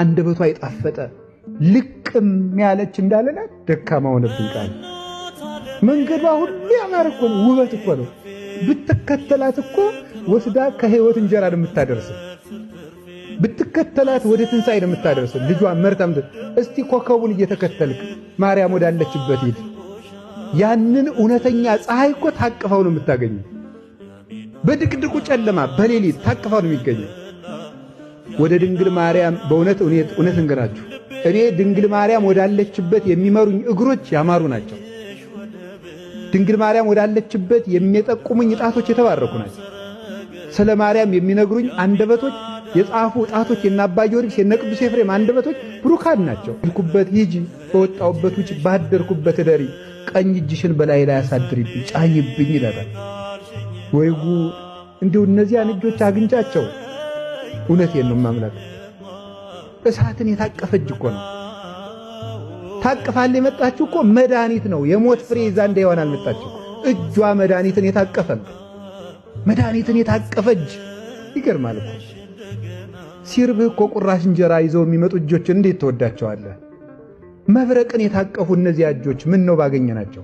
አንደበቷ የጣፈጠ ልቅም ያለች እንዳለላት ደካማ ሆነብኝ ቃል። መንገዷ ሁሉ ያማረ እኮ ነው፣ ውበት እኮ ነው። ብትከተላት እኮ ወስዳ ከህይወት እንጀራ ነው የምታደርስ። ብትከተላት ወደ ትንሣኤ ነው የምታደርስ። ልጇ መርታም እስቲ ኮከቡን እየተከተልክ ማርያም ወዳለችበት ሂድ። ያንን እውነተኛ ፀሐይ እኮ ታቅፋው ነው የምታገኘው። በድቅድቁ ጨለማ በሌሊት ታቅፋው ነው የሚገኘው። ወደ ድንግል ማርያም በእውነት እውነት እንገራችሁ፣ እኔ ድንግል ማርያም ወዳለችበት የሚመሩኝ እግሮች ያማሩ ናቸው። ድንግል ማርያም ወዳለችበት የሚጠቁሙኝ ጣቶች የተባረኩ ናቸው። ስለ ማርያም የሚነግሩኝ አንደበቶች የጻፉ ጣቶች የነ አባ ጊዮርጊስ የነ ቅዱስ ኤፍሬም አንደበቶች ብሩካን ናቸው። ሄድኩበት ሂጂ፣ በወጣሁበት ውጭ፣ ባደርኩበት እደሪ፣ ቀኝ እጅሽን በላይ ላይ አሳድሪብኝ፣ ጫኝብኝ ይላታል። ወይ ጉድ! እንዲሁ እነዚያን እጆች አግኝቻቸው እውነቴን ነው ማምላክ። እሳትን የታቀፈ እጅ እኮ ነው። ታቅፋል የመጣችው እኮ መድኃኒት ነው። የሞት ፍሬ ይዛ እንዳይሆን አልመጣችው። እጇ መድኃኒትን የታቀፈ ነው። መድኃኒትን የታቀፈ እጅ ይገርማል እኮ። ሲርብህ እኮ ቁራሽ እንጀራ ይዘው የሚመጡ እጆችን እንዴት ትወዳቸዋለህ? መብረቅን የታቀፉ እነዚያ እጆች ምን ነው ባገኘናቸው?